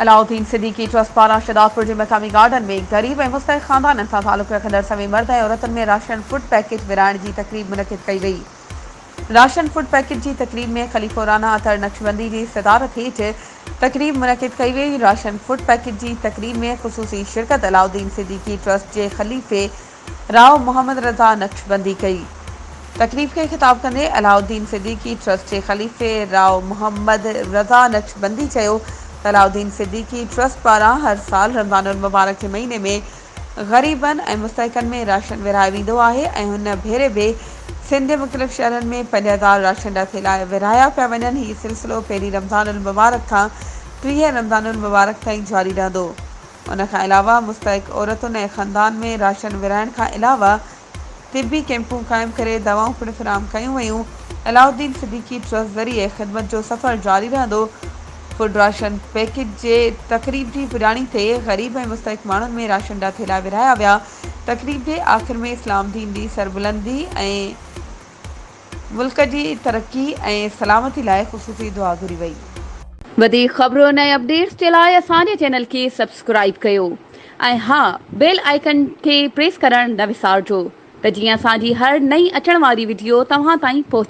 Alauddin Siddiqui trust پاران شھدادپور جي مقامي گارڊن ۾ غريب ۽ مستحق خاندانن سان تعلق رکندڙ سوين مرد ۽ عورتن ۾ راشن فوڊ پيڪيٽ ورهائڻ جي تقريب منعقد ڪئي وئي. راشن فوڊ پيڪيٽ جي تقريب ۾ خليفو رانا اطهر نقشبندي جي صدارت هيٺ تقريب منعقد ڪئي وئي. راشن فوڊ پيڪيٽ جي تقريب ۾ خصوصي شرڪت علاؤالدين صديقي ٽرسٽ جي خليفي رائو محمد رضا نقشبندي ڪئي. تقريب کي خطاب ڪندي علاؤالدين صديقي ٽرسٽ جي خليفي رائو محمد رضا نقشبندي چيو ته علاؤالدين صديقي ٽرسٽ پاران هر سال رمضان المبارڪ جي مهيني ۾ غريبن ۽ مستحقن ۾ راشن ورهايو ويندو آهي ۽ هن ڀيري به سنڌ جي مختلف شهرن ۾ 5000 راشن جا ٿيلها ورهايا پيا وڃن هي سلسلو پهرين رمضان المبارڪ کان 30 رمضان المبارڪ تائين جاري رهندو. ان کان علاوه مستحق عورتن ۽ خاندان ۾ راشن ورهائڻ کان علاوه طبي ڪيمپون قائم ڪري دوائون پڻ فراهم ڪيون ويون. علاؤالدين صديقي ٽرسٽ ذريعي خدمت جو سفر جاري رهندو. فوڊ راشن پيڪيج جي تقريب جي پڄاڻي تي غريب ۽ مستحق ماڻهن ۾ راشن جا ٿيلها ورهايا ويا. تقريب جي آخر ۾ اسلام دين جي سربلندي ۽. ملڪ جي ترقي ۽ سلامتي لاء خصوصي دعا گهري وئي. وڌيڪ خبرن ۽ اپڊيٽس جي لاء اسان جي چينل کي سبسڪرائيب ڪيو ۽ ها بيل آئيڪن کي پريس ڪرڻ نه وسارجو ته جيئن اسان جي هر نئين اچڻ واري وڊيو توهان تائين پهچي.